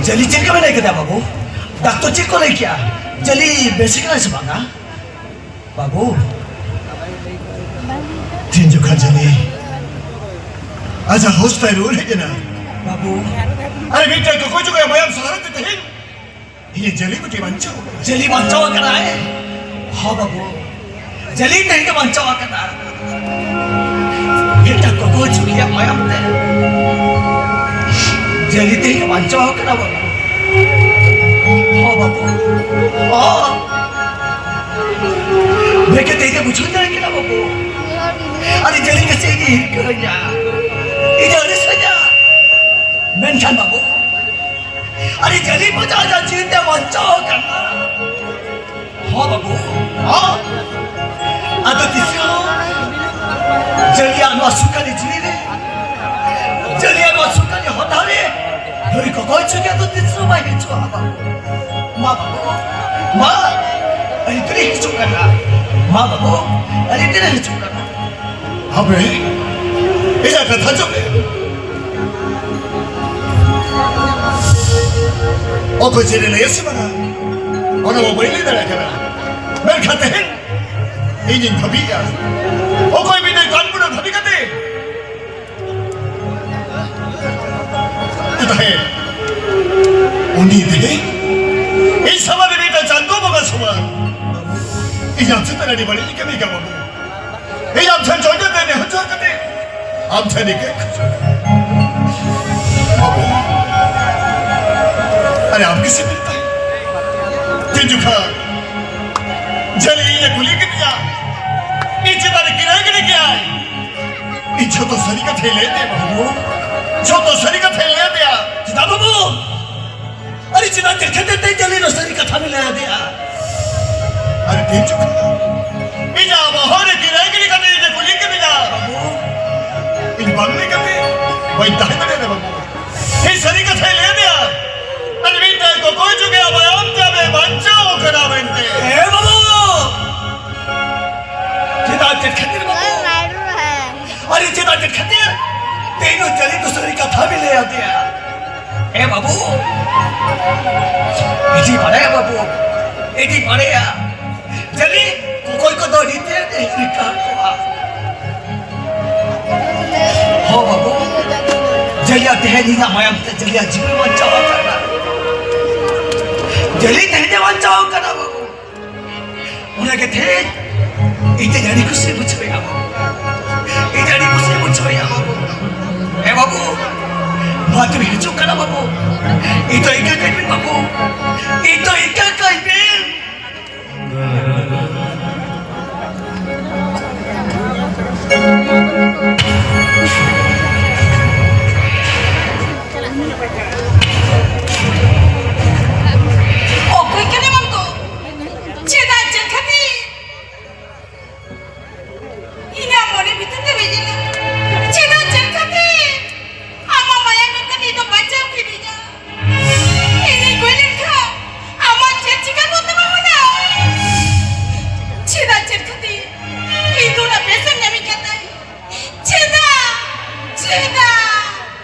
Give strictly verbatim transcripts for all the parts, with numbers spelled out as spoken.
ᱡᱟᱹᱞᱤ ᱪᱮᱫ ᱞᱮᱠᱟ ᱢᱮᱱᱟᱭ ᱠᱟᱫᱮᱭᱟ ᱵᱟᱹᱵᱩ? ᱰᱟᱠᱛᱚᱨ ᱪᱮᱫ ᱠᱚ ᱞᱟᱹᱭ ᱠᱮᱜᱼᱟ? ᱡᱟᱹᱞᱤ ᱵᱮᱥ ᱠᱟᱱᱟ ᱥᱮ ᱵᱟᱝᱟ? ᱵᱟᱹᱵᱩ, ᱛᱤᱱ ᱡᱚᱠᱷᱟ ᱡᱟᱹᱞᱤ ᱟᱡᱟᱜ ᱦᱳᱥ ᱛᱟᱭ ᱨᱩᱣᱟᱹᱲ ᱦᱮᱡ ᱮᱱᱟ? ᱵᱟᱹᱵᱩ, ᱟᱨ ᱢᱤᱫᱴᱟᱝ ᱠᱚᱠᱚᱭ ᱡᱚᱜᱟᱭ ᱢᱟᱭᱟᱢ ᱥᱟᱦᱟᱨ ᱛᱮ ᱛᱮᱦᱮᱧ ᱤᱧ ᱡᱟᱹᱞᱤ ᱵᱤᱴᱤ ᱵᱟᱧᱪᱟᱣ ᱟᱠᱟᱱᱟ᱾ ᱡᱟᱹᱞᱤ ᱵᱟᱧᱪᱟᱣ ᱟᱠᱟᱱᱟᱭ? ᱦᱚᱸ ᱵᱟᱹᱵᱩ, ᱡᱟᱹᱞᱤ ᱛᱮᱦᱮᱧ ᱮ ᱵᱟᱧᱪᱟᱣ ᱟᱠᱟᱱᱟ᱾ ᱢᱤᱫᱴᱟᱝ ᱠᱚᱠᱚᱭ ᱡᱚᱜᱟᱭ ᱢᱟᱭᱟᱢ ᱛᱮ ᱡᱟᱹᱞᱤ ᱛᱮᱦᱮᱧ ᱮ ᱵᱟᱧᱪᱟᱣ ᱟᱠᱟᱱᱟ ᱵᱟᱹᱵᱩ᱾ ᱦᱚᱸ ᱵᱟᱹᱵᱩ, ᱦᱚᱸ᱾ ᱵᱮᱠᱮ ᱛᱮᱦᱮᱧ ᱮ ᱵᱩᱡᱷᱟᱹᱣ ᱫᱟᱲᱮ ᱠᱮᱫᱟ ᱵᱟᱹᱵᱩ᱾ ᱟᱨ ᱡᱟᱹᱞᱤ ᱠᱟᱪᱷᱮ ᱜᱮ ᱦᱤᱨᱠᱟᱹᱧᱟ, ᱤᱧ ᱟᱹᱲᱤᱥᱟᱹᱧᱟ᱾ ᱢᱮᱱᱠᱷᱟᱱ ᱵᱟᱹᱵᱩ, ᱟᱨ ᱡᱟᱹᱞᱤ ᱵᱟᱡᱟᱣ ᱡᱟ ᱡᱤᱣᱤ ᱛᱮ ᱵᱟᱧᱪᱟᱣ ᱟᱠᱟᱱᱟ᱾ ᱦᱚᱸ ᱵᱟᱹᱵᱩ, ᱦᱚᱸ᱾ ᱟᱫᱚ ᱛᱤᱥ ᱦᱚᱸ ᱡᱟᱹᱞᱤᱭᱟᱜ ᱱᱚᱣᱟ ᱥᱩᱠᱟᱞᱤ ᱡᱤᱣᱤ ᱨᱮ, ᱡᱟᱹᱞᱤᱭᱟᱜ ᱱᱚᱣᱟ ᱥᱩᱠᱟᱞᱤ ᱦᱚᱨᱰᱟᱦᱟᱨ ᱨᱮ ᱱᱩᱭ ᱠᱚᱠᱚᱭ ᱪᱩᱠᱤ ᱟᱫᱚ ᱛᱤᱥ ᱦᱚᱸ ᱵᱟᱭ ᱦᱤᱡᱩᱜᱼᱟ ᱵᱟᱹᱵᱩ᱾ ᱢᱟ ᱵᱟᱹᱵᱩ, ᱢᱟ, ᱟᱹᱰᱤ ᱫᱤᱱ ᱮ ᱦᱤᱡᱩᱜ ᱠᱟᱱᱟ᱾ ᱢᱟ ᱵᱟᱹᱵᱩ, ᱟᱹᱰᱤ ᱫᱤᱱ ᱮ ᱦᱤᱡᱩᱜ ᱠᱟᱱᱟ᱾ ᱟᱵᱮ, ᱤᱧᱟᱜ ᱠᱟᱛᱷᱟ ᱟᱸᱡᱚᱢ ᱢᱮ᱾ ᱚᱠᱚᱭ ᱪᱮᱫ ᱮ ᱞᱟᱹᱭᱟ ᱥᱮ ᱵᱟᱝᱟ, ᱚᱱᱟ ᱢᱟ ᱵᱟᱹᱧ ᱞᱟᱹᱭ ᱫᱟᱲᱮᱭᱟᱜ ᱠᱟᱱᱟ᱾ ᱢᱮᱱᱠᱷᱟᱱ ᱛᱮᱦᱮᱧ ᱤᱧᱤᱧ ᱵᱷᱟᱹᱵᱤᱭᱮᱫᱼᱟ, ᱚᱠᱚᱭ ᱢᱤᱫᱴᱮᱱ ᱠᱟᱱ ᱵᱩᱰᱟᱹ ᱵᱷᱟᱹᱵᱤ ᱠᱟᱛᱮ ᱛᱟᱦᱮᱸ, ᱩᱱᱤ ᱛᱮᱜᱮ ᱤᱧ ᱥᱟᱢᱟᱝ ᱨᱮ ᱢᱤᱫᱴᱟᱝ ᱪᱟᱸᱫᱚ ᱵᱚᱸᱜᱟ ᱥᱚᱢᱟᱱ᱾ ᱤᱧ ᱟᱢ ᱪᱮᱛᱟᱱ ᱟᱹᱰᱤ ᱵᱟᱹᱲᱤᱡ ᱤᱧ ᱠᱟᱹᱢᱤ ᱠᱟᱜ ᱵᱟᱹᱵᱩ᱾ ᱤᱧ ᱟᱢ ᱴᱷᱮᱱ ᱡᱚᱡᱚ ᱛᱮ ᱱᱮᱦᱚᱨ ᱡᱚᱦᱟᱨ ᱠᱟᱛᱮ ᱟᱢ ᱴᱷᱮᱱ ᱤᱠᱟᱹᱧ ᱠᱷᱚᱡᱚᱜ ᱠᱟᱱᱟ᱾ ᱵᱟᱹᱵᱩ, ᱟᱨᱮ ᱟᱢ ᱜᱮᱥᱮ ᱢᱮᱛᱟᱭ, ᱛᱤᱱ ᱡᱚᱠᱷᱟ ᱡᱟᱹᱞᱤ ᱤᱧ ᱮ ᱠᱩᱞᱤ ᱠᱮᱫᱤᱧᱟ, ᱤᱧ ᱪᱮᱛᱟᱱ ᱨᱮ ᱠᱤᱨᱟᱹ ᱜᱤᱰᱤ ᱠᱮᱜᱼᱟᱭ᱾ ᱤᱧ ᱡᱷᱚᱛᱚ ᱥᱟᱹᱨᱤ ᱠᱟᱛᱷᱟᱧ ᱞᱟᱹᱭ ᱟᱫᱮᱭᱟ ᱵᱟᱹᱵᱩ, ᱡᱷᱚᱛᱚ ᱥᱟᱹᱨᱤ ᱠᱟᱛᱷᱟᱧ ᱞᱟᱹᱭ ᱟᱫᱮᱭᱟ᱾ ᱪᱮᱫᱟᱜ ᱵᱟᱹᱵᱩ? ᱟᱨᱮ ᱪᱮᱫᱟᱜ ᱪᱮᱫ ᱠᱷᱟᱹᱛᱤᱨ ᱛᱮ ᱡᱟᱹᱞᱤ ᱫᱚ ᱥᱟᱹᱨᱤ ᱠᱟᱛᱷᱟ ᱵᱤᱱ ᱞᱟᱹᱭ ᱟᱫᱮᱭᱟ? ᱟᱨᱮ ᱛᱤᱱ ᱡᱚᱠᱷᱟ ᱤᱧᱟᱜ ᱵᱚᱦᱚᱜ ᱨᱮ ᱠᱤᱨᱟᱹ ᱜᱤᱰᱤ ᱠᱟᱛᱮ ᱤᱧ ᱮ ᱠᱩᱞᱤ ᱠᱮᱫᱤᱧᱟ ᱵᱟᱹᱵᱩ, ᱤᱧ ᱵᱟᱝ ᱞᱟᱹᱭ ᱠᱟᱛᱮ ᱵᱟᱹᱧ ᱛᱟᱦᱮᱸ ᱫᱟᱲᱮᱭᱟᱫᱟ ᱵᱟᱹᱵᱩ᱾ ᱤᱧ ᱥᱟᱹᱨᱤ ᱠᱟᱛᱷᱟᱧ ᱞᱟᱹᱭ ᱟᱫᱮᱭᱟ᱾ ᱟᱨ ᱢᱤᱫᱴᱟᱝ ᱠᱚᱠᱚᱭ ᱡᱩᱜᱮ ᱟᱵᱟᱭ ᱟᱢ ᱛᱮ ᱟᱵᱮ ᱵᱟᱧᱪᱟᱣ ᱠᱟᱱᱟ ᱢᱮᱱᱛᱮ᱾ ᱦᱮᱸ ᱵᱟᱹᱵᱩ! ᱪᱮᱫᱟᱜ ᱪᱮᱫ ᱠᱷᱟᱹᱛᱤᱨ ᱵᱟᱹᱵᱩ? ᱟᱨᱮ ᱪᱮᱫᱟᱜ ᱪᱮᱫ ᱠᱷᱟᱹᱛᱤᱨ? ᱛᱮᱦᱮᱧ ᱫᱚ ᱡᱟᱹᱞᱤ ᱫᱚ ᱥᱟᱹᱨᱤ ᱠᱟᱛᱷᱟ ᱵᱤᱱ ᱞᱟᱹᱭ ᱟᱫᱮᱭᱟ᱾ ᱮ ᱵᱟᱹᱵᱩ, ᱤᱧ ᱵᱟᱲᱟᱭᱟ ᱵᱟᱹᱵᱩ, ᱤᱧ ᱵᱟᱲᱟᱭᱟ᱾ ᱡᱟᱹᱱᱤᱡ ᱚᱠᱚᱭ ᱠᱚᱫᱚ ᱟᱹᱰᱤ ᱛᱮᱫ ᱮ ᱦᱤᱨᱠᱟᱹ ᱠᱚᱣᱟ᱾ ᱦᱚᱸ ᱵᱟᱹᱵᱩ, ᱡᱟᱹᱱᱤᱡ ᱛᱮᱦᱮᱧ ᱤᱧᱟᱹᱜ ᱢᱟᱭᱟᱢ ᱛᱮ ᱡᱟᱹᱱᱤᱡ ᱡᱤᱣᱤ ᱵᱟᱧᱪᱟᱣ ᱟᱠᱟᱱᱟ᱾ ᱡᱟᱹᱱᱤᱡ ᱛᱮᱦᱮᱧ ᱮ ᱵᱟᱧᱪᱟᱣ ᱟᱠᱟᱱᱟ ᱵᱟᱹᱵᱩ᱾ ᱚᱱᱟ ᱜᱮ ᱛᱮᱦᱮᱧ ᱤᱧ ᱛᱮ ᱟᱹᱰᱤ ᱠᱩᱥᱤ ᱵᱩᱡᱷᱟᱹᱣᱮᱫᱼᱟ ᱵᱟᱹᱵᱩ᱾ ᱤᱧ ᱟᱹᱰᱤ ᱠᱩᱥᱤ ᱵᱩᱡᱷᱟᱹᱣᱮᱫᱼᱟ ᱵᱟᱹᱵᱩ᱾ ᱦᱮᱸ ᱵᱟᱹᱵᱩ, ᱢᱟ ᱛᱚᱵᱮ ᱦᱤᱡᱩᱜ ᱠᱟᱱᱟ ᱵᱟᱹᱵᱩ᱾ ᱤᱧ ᱫᱚ ᱤᱠᱟᱹ ᱠᱟᱹᱧ ᱵᱤᱱ ᱵᱟᱹᱵᱩ᱾ ᱤᱧ ᱫᱚ ᱤᱠᱟᱹ ᱠᱟᱹᱧ ᱵᱤᱱ᱾ ᱚᱠᱚᱭ ᱠᱟᱱᱟᱢ ᱟᱢ ᱫᱚ? ᱪᱮᱫᱟᱜ, ᱪᱮᱫ ᱠᱷᱟᱹᱛᱤᱨ? ᱤᱧᱟᱹᱜ ᱢᱚᱱᱮ ᱵᱷᱤᱛᱤᱨ ᱛᱮ ᱦᱮᱡ ᱮᱱᱟ, ᱪᱮᱫᱟᱜ, ᱪᱮᱫ ᱠᱷᱟᱹᱛᱤᱨ ᱟᱢᱟᱜ ᱢᱟᱭᱟ ᱧᱩ ᱠᱟᱛᱮ ᱤᱧ ᱫᱚ ᱵᱟᱧᱪᱟᱣ ᱠᱤᱫᱤᱧᱟ? ᱤᱧᱤᱧ ᱜᱚᱡ ᱞᱮᱱᱠᱷᱟᱱ ᱟᱢᱟᱜ ᱪᱮᱫ ᱪᱤᱠᱟ ᱠᱚᱜ ᱛᱟᱢᱟ ᱦᱩᱱᱟᱹᱝ? ᱪᱮᱫᱟᱜ, ᱪᱮᱫ ᱠᱷᱟᱹᱛᱤᱨ ᱤᱧ ᱫᱚ ᱚᱱᱟ ᱵᱮᱥᱮᱢ ᱧᱟᱢᱤᱧ ᱠᱟᱱ ᱛᱟᱦᱮᱸ? ᱪᱮᱫᱟᱜ? ᱪᱮᱫᱟᱜ?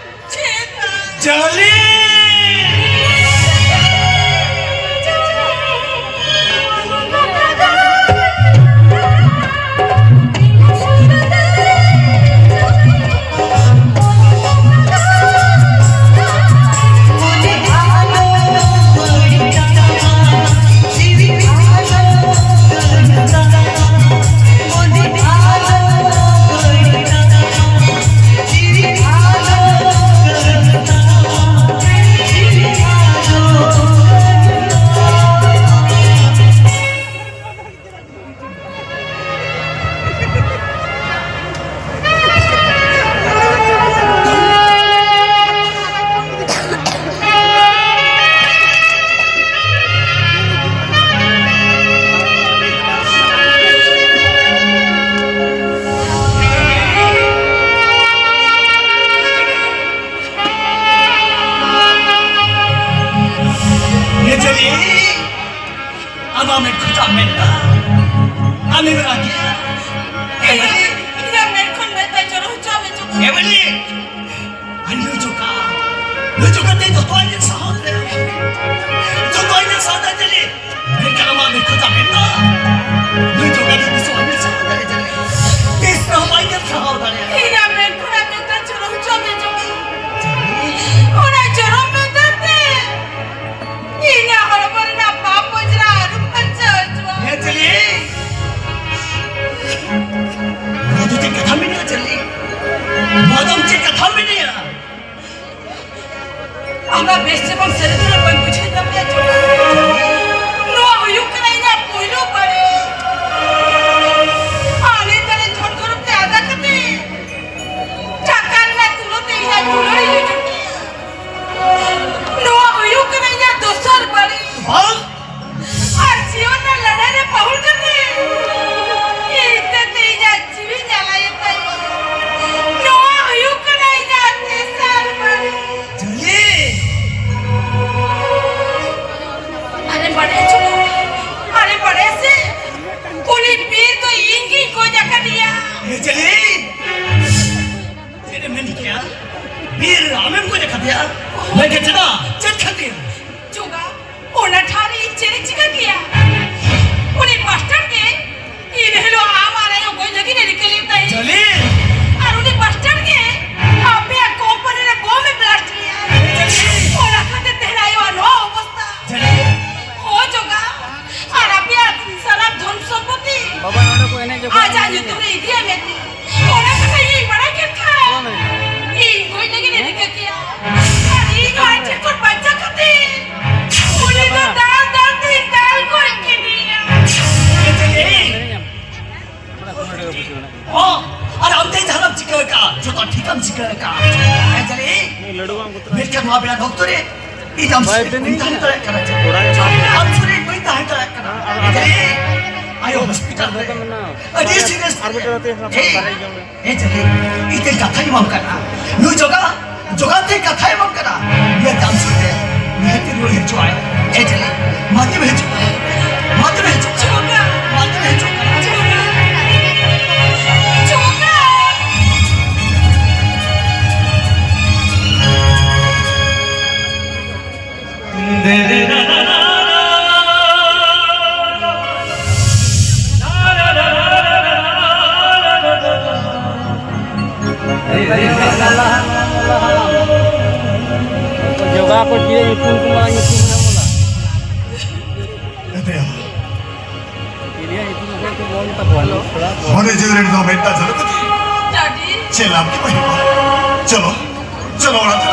ᱪᱮᱫᱟᱜ? ᱡᱟᱹᱞᱤ! ᱟᱢᱟᱜ ᱢᱮᱫ ᱠᱷᱚᱱ ᱫᱟᱜ ᱢᱮᱱᱟᱜᱼᱟ᱾ ᱟᱢᱮᱢ ᱨᱟᱜᱮᱜᱼᱟ? ᱮᱢᱟᱞᱤ! ᱤᱧᱟᱜ ᱢᱮᱫ ᱠᱷᱚᱱ ᱢᱮᱫ ᱫᱟᱜ ᱡᱚᱨᱚ ᱦᱚᱪᱚ ᱟᱢ ᱦᱤᱡᱩᱜ ᱠᱟᱱᱟ᱾ ᱮᱢᱟᱞᱤ! ᱟᱨ ᱱᱩᱭ ᱡᱚᱠᱷᱟ, ᱱᱩᱭ ᱡᱚᱠᱷᱟ ᱛᱮ ᱡᱚᱛᱚᱣᱟᱜ ᱤᱧ ᱥᱟᱦᱟᱣ ᱫᱟᱲᱮᱭᱟᱜᱼᱟ᱾ ᱡᱚᱛᱚᱣᱟᱜ ᱤᱧ ᱥᱟᱦᱟᱣ ᱫᱟᱲᱮᱭᱟᱜᱼᱟ, ᱡᱟᱹᱱᱤᱡ᱾ ᱢᱮᱱᱠᱷᱟᱱ ᱟᱢᱟᱜ ᱢᱤᱫ ᱠᱟᱛᱷᱟ ᱢᱮᱱᱟᱜᱼᱟ, ᱱᱩᱭ ᱡᱚᱜᱟ ᱫᱚ ᱛᱤᱥ ᱦᱚᱸ ᱵᱟᱹᱧ ᱥᱟᱦᱟᱣ ᱫᱟᱲᱮᱭᱟᱜᱼᱟ, ᱡᱟᱹᱱᱤᱡ᱾ ᱛᱤᱥ ᱨᱮᱦᱚᱸ ᱵᱟᱹᱧ ᱥᱟᱦᱟᱣ ᱫᱟᱲᱮᱭᱟᱜᱼᱟ᱾ ᱤᱧᱟᱜ ᱢᱮᱫ ᱠᱷᱚᱱᱟᱜ ᱢᱮᱫ ᱫᱟᱜ ᱡᱚᱨᱚ ᱦᱚᱪᱚ ᱢᱮ, ᱡᱚᱜᱟ᱾ ᱚᱱᱟ ᱡᱚᱨᱚ ᱢᱮᱫ ᱫᱟᱜ ᱛᱮ ᱤᱧᱟᱜ ᱦᱚᱲᱢᱚ ᱨᱮᱱᱟᱜ ᱯᱟᱯ ᱚᱡᱽᱨᱟ ᱟᱹᱨᱩ ᱯᱷᱟᱨᱪᱟ ᱦᱚᱪᱚᱣᱟᱜ᱾ ᱦᱮᱸ, ᱪᱟᱹᱞᱤ᱾ ᱱᱚᱣᱟ ᱫᱚ ᱪᱮᱫ ᱠᱟᱛᱷᱟ ᱢᱮᱱᱟᱜᱼᱟ, ᱪᱟᱹᱞᱤ? ᱱᱚᱣᱟ ᱫᱚ ᱪᱮᱫ ᱠᱟᱛᱷᱟ ᱢᱮᱱᱟᱜᱼᱟ? ᱟᱢᱟᱜ ᱵᱮᱥ ᱪᱮ ᱵᱟᱝ ᱥᱟᱹᱨᱤ ᱫᱚ ᱵᱟᱹᱧ ᱵᱩᱡᱷᱟᱹᱣ ᱧᱟᱢ ᱞᱮᱫᱟ, ᱡᱚᱜᱟ᱾ ᱱᱚᱣᱟ ᱦᱩᱭᱩᱜ ᱠᱟᱱᱟ ᱤᱧᱟᱜ ᱯᱩᱭᱞᱩ ᱵᱟᱹᱲᱤᱡ᱾ ᱟᱞᱮ ᱛᱟᱞᱮ ᱫᱷᱚᱱ ᱫᱷᱚᱨᱚᱢ ᱛᱮ ᱟᱫᱟ ᱠᱟᱛᱮ, ᱴᱟᱠᱟ ᱨᱮᱱᱟᱜ ᱫᱩᱞᱟᱹᱲ ᱛᱮ ᱤᱧᱟᱜ ᱫᱩᱞᱟᱹᱲ ᱤᱧ ᱦᱤᱡᱩᱜ ᱠᱟᱱᱟ᱾ ᱱᱚᱣᱟ ᱦᱩᱭᱩᱜ ᱠᱟᱱᱟ ᱤᱧᱟᱜ ᱫᱚᱥᱟᱨ ᱵᱟᱹᱲᱤᱡ᱾ ᱵᱟᱝ᱾ ᱟᱨ ᱡᱤᱭᱚᱱ ᱨᱮ ᱞᱟᱹᱲᱦᱟᱹᱭ ᱨᱮ ᱯᱟᱹᱦᱩᱲ ᱠᱟᱛᱮ, ᱤᱧ ᱛᱮ ᱛᱮᱦᱮᱧᱟᱜ ᱡᱤᱣᱤᱧ ᱟᱞᱟᱭᱮᱫ ᱛᱟᱭᱟ᱾ ᱱᱚᱣᱟ ᱦᱩᱭᱩᱜ ᱠᱟᱱᱟ ᱤᱧᱟᱜ ᱛᱮᱥᱟᱨ ᱵᱟᱹᱲᱤ᱾ ᱡᱟᱹᱞᱤ! ᱟᱨᱮ ᱵᱟᱲᱟᱭ ᱪᱚ, ᱟᱨᱮ ᱵᱟᱲᱟᱭ ᱥᱮ, ᱩᱱᱤ ᱵᱤᱨ ᱫᱚ ᱤᱧ ᱜᱤᱧ ᱜᱚᱡ ᱟᱠᱟᱫᱮᱭᱟ᱾ ᱮ ᱡᱟᱹᱞᱤ! ᱪᱮᱫ ᱮᱢ ᱢᱮᱱ ᱠᱮᱭᱟ? ᱵᱤᱨ ᱟᱢᱮᱢ ᱜᱚᱡ ᱟᱠᱟᱫᱮᱭᱟ? ᱢᱮᱱᱠᱷᱟᱱ ᱪᱮᱫᱟᱜ? ᱪᱮᱫ ᱠᱷᱟᱹᱛᱤᱨ? ᱡᱚᱜᱟ, ᱚᱱᱟ ᱴᱷᱟᱶ ᱨᱮ ᱤᱧ ᱪᱮᱫ ᱤᱧ ᱪᱤᱠᱟᱹ ᱠᱮᱭᱟ? ᱩᱱᱤ ᱵᱟᱥᱴᱟᱨ ᱜᱮ ᱤᱱ ᱦᱤᱞᱳᱜ ᱟᱢ ᱟᱨ ᱟᱭᱳ ᱜᱚᱡ ᱞᱟᱹᱜᱤᱫ ᱮ ᱨᱤᱠᱟᱹ ᱞᱮᱫ ᱛᱟᱦᱮᱸᱫ᱾ ᱡᱟᱹᱞᱤ! ᱟᱨ ᱩᱱᱤ ᱵᱟᱥᱴᱟᱨ ᱜᱮ ᱟᱯᱮᱭᱟᱜ ᱠᱳᱢᱯᱟᱱᱤ ᱨᱮ ᱵᱳᱢ ᱮ ᱵᱞᱟᱥᱴ ᱞᱮᱫᱼᱟ᱾ ᱡᱟᱹᱞᱤ! ᱚᱱᱟ ᱠᱷᱟᱹᱛᱤᱨ ᱛᱮᱦᱮᱧ ᱟᱭᱳᱣᱟᱜ ᱱᱚᱣᱟ ᱚᱵᱚᱥᱛᱟ᱾ ᱡᱟᱹᱞᱤ! ᱦᱳ ᱡᱚᱜᱟ, ᱟᱨ ᱟᱯᱮᱭᱟᱜ ᱥᱟᱱᱟᱢ ᱫᱷᱚᱱ ᱥᱚᱢᱯᱚᱛᱤ ᱵᱟᱵᱟ, ᱱᱚᱰᱮ ᱠᱚ ᱮᱱᱮᱡ ᱟᱠᱚ᱾ ᱟᱡᱟᱜ ᱧᱩᱛᱩᱢ ᱨᱮ ᱤᱫᱤᱭᱟ ᱢᱮᱱᱛᱮ᱾ ᱚᱱᱟ ᱠᱟᱛᱷᱟ ᱤᱧ ᱵᱟᱲᱟᱭ ᱠᱮᱫ ᱠᱷᱟᱱ, ᱤᱧ ᱜᱚᱡ ᱞᱟᱹᱜᱤᱫ ᱮ ᱨᱤᱠᱟᱹ ᱠᱮᱭᱟ᱾ ᱟᱨ ᱤᱧ ᱦᱚᱸ ᱟᱡ ᱴᱷᱮᱱ ᱠᱷᱚᱱ ᱵᱟᱧᱪᱟᱣ ᱠᱷᱟᱹᱛᱤᱨ ᱩᱱᱤ ᱫᱚ ᱫᱟᱞ ᱫᱟᱞ ᱛᱤᱧ ᱫᱟᱞ ᱜᱚᱡ ᱠᱮᱫᱮᱭᱟ᱾ ᱚ, ᱟᱨ ᱟᱢ ᱛᱮ ᱡᱟᱦᱟᱱᱟᱜ ᱪᱤᱠᱟᱹ ᱟᱠᱟᱫᱼᱟ, ᱡᱚᱛᱚ ᱴᱷᱤᱠ ᱮᱢ ᱪᱤᱠᱟᱹ ᱟᱠᱟᱫᱼᱟ᱾ ᱦᱮᱸ, ᱪᱟᱞᱮ᱾ ᱢᱮᱱᱠᱷᱟᱱ ᱱᱚᱣᱟ ᱵᱮᱲᱟ ᱚᱠᱛᱚ ᱨᱮ ᱤᱧ ᱟᱢ ᱥᱩᱨ ᱨᱮ ᱵᱟᱹᱧ ᱛᱟᱦᱮᱸ ᱫᱟᱲᱮᱭᱟᱜ ᱠᱟᱱᱟ᱾ ᱟᱢ ᱥᱩᱨ ᱨᱮ ᱵᱟᱹᱧ ᱛᱟᱦᱮᱸ ᱫᱟᱲᱮᱭᱟᱜ ᱠᱟᱱᱟ᱾ ᱮ ᱡᱟᱞᱮ, ᱟᱭᱳ ᱦᱚᱥᱯᱤᱴᱟᱞ ᱨᱮ ᱟᱹᱰᱤ ᱥᱤᱨᱤᱭᱟᱥ᱾ ᱮ ᱡᱟᱞᱮ, ᱤᱧ ᱛᱮ ᱠᱟᱛᱷᱟᱧ ᱮᱢᱟᱢ ᱠᱟᱱᱟ᱾ ᱱᱩᱭ ᱡᱚᱜᱟ, ᱡᱚᱜᱟ ᱛᱮ ᱠᱟᱛᱷᱟᱭ ᱮᱢᱟᱢ ᱠᱟᱱᱟ᱾ ᱱᱤᱭᱟᱹ ᱛᱮ ᱟᱢ ᱥᱩᱨ ᱨᱮ ᱱᱤᱦᱟᱹᱛ ᱨᱩᱣᱟᱹᱲ ᱦᱤᱡᱩᱜ ᱟᱭ᱾ ᱮ ᱡᱟᱞᱮ, ᱢᱟ ᱛᱚᱵᱮ ᱦᱤᱡᱩᱜ ᱢᱮ᱾ ᱢᱟ ᱛᱚᱵᱮ ᱦᱤᱡᱩᱜ ᱢᱮ᱾ ᱡᱚᱜᱟ, ᱢᱟ ᱛᱚᱵᱮ ᱦᱤᱡᱩᱜ ᱢᱮ᱾ ᱡᱚᱜᱟ, ᱡᱚᱜᱟ, ᱡᱚᱜᱟ᱾ ᱡᱚᱜᱟ ᱠᱚ ᱪᱮᱫ ᱧᱩᱛᱩᱢ ᱠᱚ ᱢᱟᱨᱟᱝ ᱧᱩᱛᱩᱢ ᱠᱟᱱᱟ ᱵᱚᱞᱟ᱾ ᱮᱱᱛᱮ ᱢᱚᱱᱮ ᱡᱤᱣᱤ ᱨᱮ ᱱᱤᱛᱚᱜ ᱢᱮᱫ ᱫᱟᱜ ᱡᱚᱨᱚᱜ ᱠᱟᱱᱟ᱾ ᱪᱮᱫ ᱞᱟᱵᱷ ᱜᱮ ᱵᱟᱹᱱᱩᱜᱼᱟ᱾ ᱪᱚᱞᱚ, ᱪᱚᱞᱚ ᱚᱲᱟᱜ ᱛᱮ᱾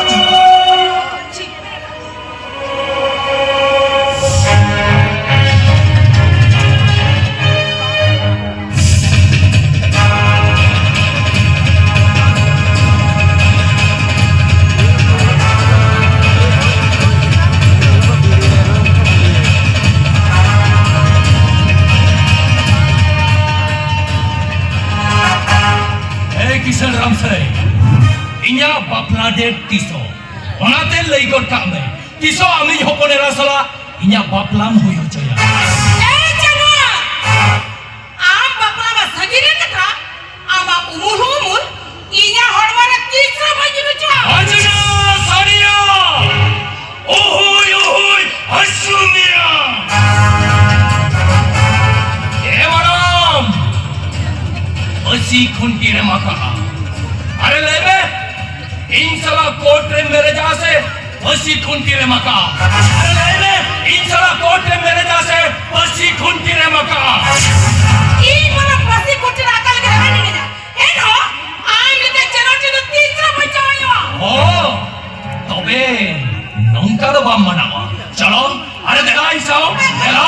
ᱮᱭ ᱠᱤᱥᱟᱹᱬ ᱨᱟᱢᱥᱟᱹᱭ, ᱤᱧᱟᱜ ᱵᱟᱯᱞᱟ ᱰᱮᱴ ᱛᱤᱥᱚᱜ? ᱚᱱᱟᱛᱮ ᱞᱟᱹᱭ ᱜᱚᱫ ᱠᱟᱜ ᱢᱮ, ᱛᱤᱥᱚᱜ ᱟᱢᱤᱡ ᱦᱚᱯᱚᱱ ᱮᱨᱟ ᱥᱟᱞᱟᱜ ᱤᱧᱟᱜ ᱵᱟᱯᱞᱟᱢ ᱦᱩᱭ ᱦᱚᱪᱚᱭᱟ? ᱮᱭ ᱡᱟᱱᱣᱟᱨ! ᱟᱢ ᱵᱟᱯᱞᱟ ᱢᱟ ᱥᱟᱺᱜᱤᱧ ᱨᱮ ᱠᱟᱛᱷᱟ, ᱟᱢᱟᱜ ᱩᱢᱩᱞ ᱦᱚᱸ ᱩᱢᱩᱞ, ᱤᱧᱟᱜ ᱦᱚᱲᱢᱚ ᱨᱮ ᱛᱤᱥ ᱦᱚᱸ ᱵᱟᱹᱧ ᱧᱩᱨ ᱦᱚᱪᱚᱜᱼᱟ᱾ ᱟᱡᱽᱱᱟ ᱥᱟᱨᱤᱭᱟ! ᱳᱦᱳᱭ, ᱳᱦᱳᱭ, ᱦᱟᱹᱥᱩ ᱢᱮᱭᱟ! ᱮ ᱢᱟᱨᱟᱢ! ᱯᱟᱹᱥᱤ ᱠᱷᱩᱱᱴᱤ ᱨᱮᱢ ᱟᱠᱟᱜᱼᱟ᱾ ᱟᱨᱮ ᱞᱟᱹᱭ ᱢᱮ, ᱤᱧ ᱥᱟᱞᱟᱜ ᱠᱳᱨᱴ ᱨᱮᱢ ᱢᱮᱨᱮᱡᱟ ᱥᱮ ᱯᱟᱹᱥᱤ ᱠᱷᱩᱱᱴᱤ ᱨᱮᱢ ᱟᱠᱟᱜᱼᱟ? ᱟᱨᱮ ᱞᱟᱹᱭ ᱢᱮ, ᱤᱧ ᱥᱟᱞᱟᱜ ᱠᱳᱨᱴ ᱨᱮᱢ ᱢᱮᱨᱮᱡᱟ ᱥᱮ ᱯᱟᱹᱥᱤ ᱠᱷᱩᱱᱴᱤ ᱨᱮᱢ ᱟᱠᱟᱜᱼᱟ? ᱤᱧ ᱵᱟᱞᱟ ᱯᱟᱹᱥᱤ ᱠᱷᱩᱱᱴᱤ ᱨᱮ ᱟᱠᱟ ᱞᱟᱹᱜᱤᱫ ᱦᱟᱱᱟ ᱢᱤᱱᱟᱹᱧᱟ᱾ ᱮᱱᱦᱚᱸ ᱟᱢ ᱞᱮᱠᱟ ᱪᱮᱞᱚᱴ ᱫᱚ ᱛᱤᱥ ᱨᱮ ᱵᱟᱹᱧ ᱡᱟᱶᱟᱭᱚᱜᱼᱟ᱾ ᱚ, ᱛᱚᱵᱮ ᱱᱚᱝᱠᱟ ᱫᱚ ᱵᱟᱢ ᱢᱟᱱᱟᱣᱟ᱾ ᱪᱚᱞᱚ, ᱟᱨᱮ ᱫᱮᱞᱟ ᱤᱧ ᱥᱟᱶ, ᱫᱮᱞᱟ᱾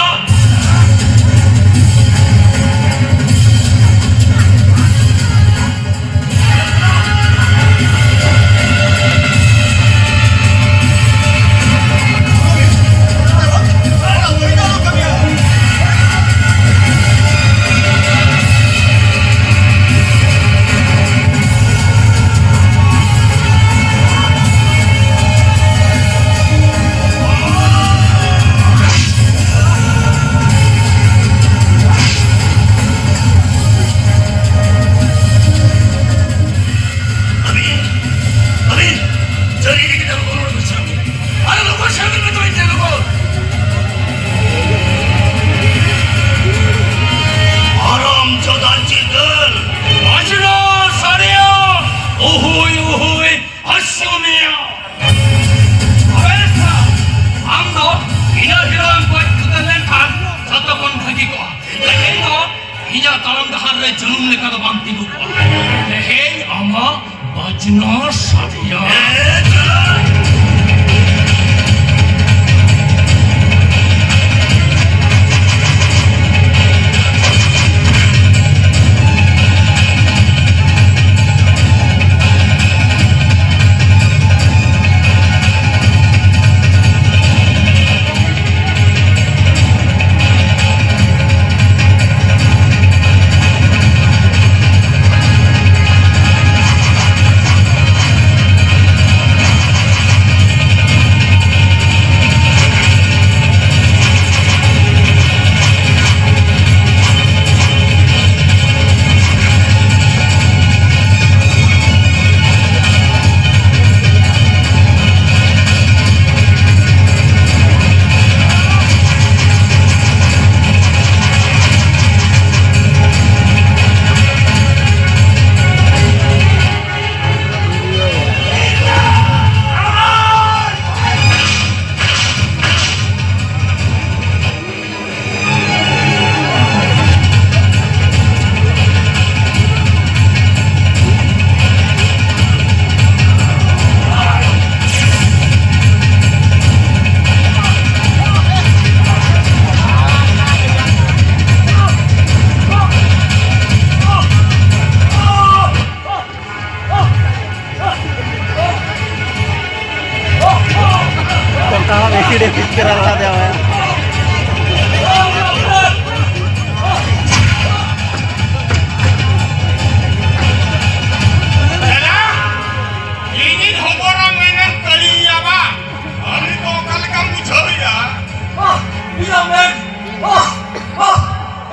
ᱡᱟᱹᱱᱩᱢ ᱞᱮᱠᱟ ᱫᱚ ᱵᱟᱝ ᱛᱤᱸᱜᱩ ᱠᱚᱜᱼᱟ᱾ ᱛᱮᱦᱮᱧ ᱟᱢᱟᱜ ᱵᱟᱡᱽᱱᱟ ᱥᱟᱰᱮᱭᱟ᱾ ᱠᱚᱱᱴᱟ ᱦᱚᱸ ᱵᱮᱥᱤ ᱰᱷᱮᱨ ᱯᱤᱪ ᱠᱟᱱᱟ ᱞᱟᱦᱟ ᱫᱮ ᱦᱚᱸ᱾ ᱫᱟᱫᱟ, ᱤᱧᱤᱧ ᱦᱚᱵᱚᱨᱟ ᱢᱮᱱᱮᱢ ᱠᱟᱹᱲᱤᱭᱟ ᱵᱟ? ᱟᱢ ᱫᱚ ᱚᱠᱟ ᱞᱮᱠᱟᱢ ᱵᱩᱡᱷᱟᱹᱣᱮᱫᱼᱟ? ᱟᱦ, ᱤᱧᱟᱜ ᱢᱮᱫ! ᱟᱦ, ᱟᱦ,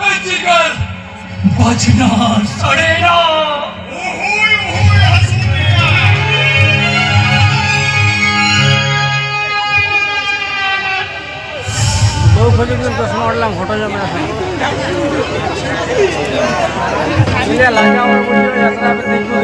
ᱮᱭ ᱪᱤᱠᱟᱹᱨ! ᱵᱟᱡᱽᱱᱟ ᱥᱟᱰᱮᱭᱮᱱᱟ᱾ ᱩᱦᱩᱭ, ᱩᱦᱩᱭ, ᱦᱟᱹᱥᱩᱭᱮᱱᱟ᱾ ᱵᱟᱹᱦᱩ ᱠᱷᱚᱡᱚᱜ ᱜᱮ ᱫᱚᱥ ᱦᱚᱲ ᱞᱟᱝ ᱯᱷᱳᱴᱳ ᱧᱚᱜ ᱢᱮ᱾ ᱤᱧ ᱞᱟᱸᱜᱟ ᱦᱚᱲ ᱵᱩᱡᱷᱟᱹᱣ ᱭᱟᱛᱨᱟ ᱨᱮ ᱫᱤᱠᱩ